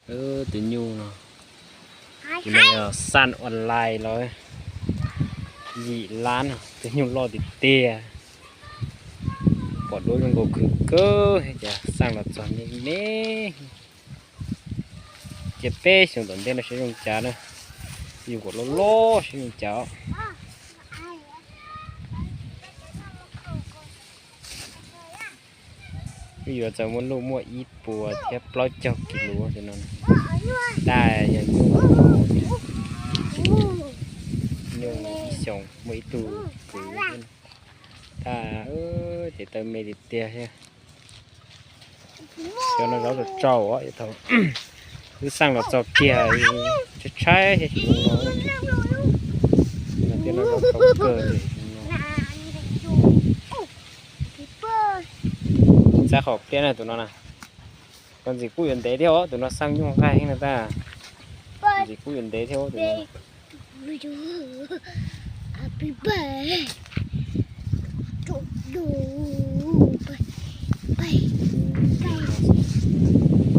Tus nyuj no, tus no yog xaj online los yim lab no, tus nyuj loj tiag tiag. Pom duab zoo nkaus khwv kawg, cas xaj los txog me me. Cia peb xyoo tom ntej no saib zoo cas na. Yus kom loj loj saib zoo cas. Wb yuav txawm muaj luj muaj ib puas thiab plaub caug kis lus tus no. Tab yog nyuj, nyuj ib xyoos muaj ib tug kwv. Tab ces taw me tiag tiag thiab. Cov no zaub tsau tsau, thaum wb xaj los txog kiag tshaib tshaib thiab. Tus no thiab no zaub tsau kawg li. Txav qhov pliab na tus no na. Koj ntxim kuj yuav ntev thiab os, tus no xaj nyuj nqaij heev na tab. Ntxim kuj yuav ntev thiab os tus no.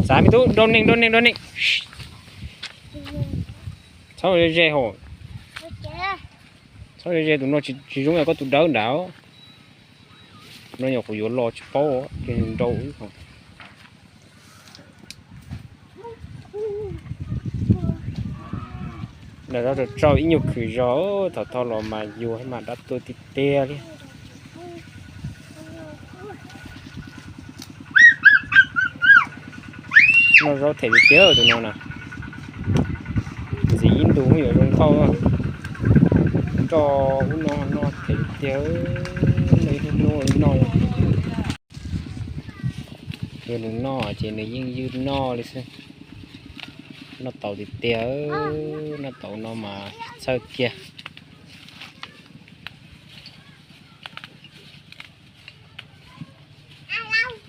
Txav me tub, nrau neeg, nrau neeg, nrau neeg. Txhob ze ze hauv. Txhob ze ze, tus no tsis zoo yam koj tus dawb nrad. No nyuam qhuav yuav los tsis paub, ces nrau wb hauv. Noj zaub tsau tsau ib nyuag khwv zog, thaum thaum los mas yuag mas dab tuag tiag tiag li. Noj zaub them tiag tiag tus no na. Ntxiv ib ntus muab yuav zoo nkauj. Nroj ub no noj them tiag, noj ib hnub hnub li noj. Yog nws noj ces nws yeej ywj noj li xwb. Noj tau tiag tiag, noj tau no mas txhawj kiag.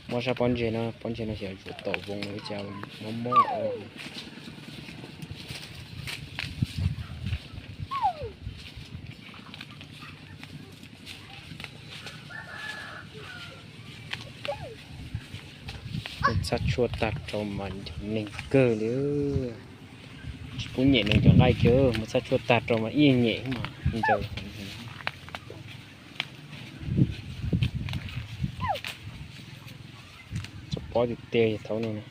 Muab sab pob ntseg no, pob ntseg no xyov yuav tom voos li cas, mob mob. Txhaj tshuaj tag rau mas ncaws neeg kawg li. Tsis pub nyem neeg cov nqaij kiag, muab txhaj tshuaj tag rau mas ib nyem mas ncaws. Txog pob tiag tiag thaum no.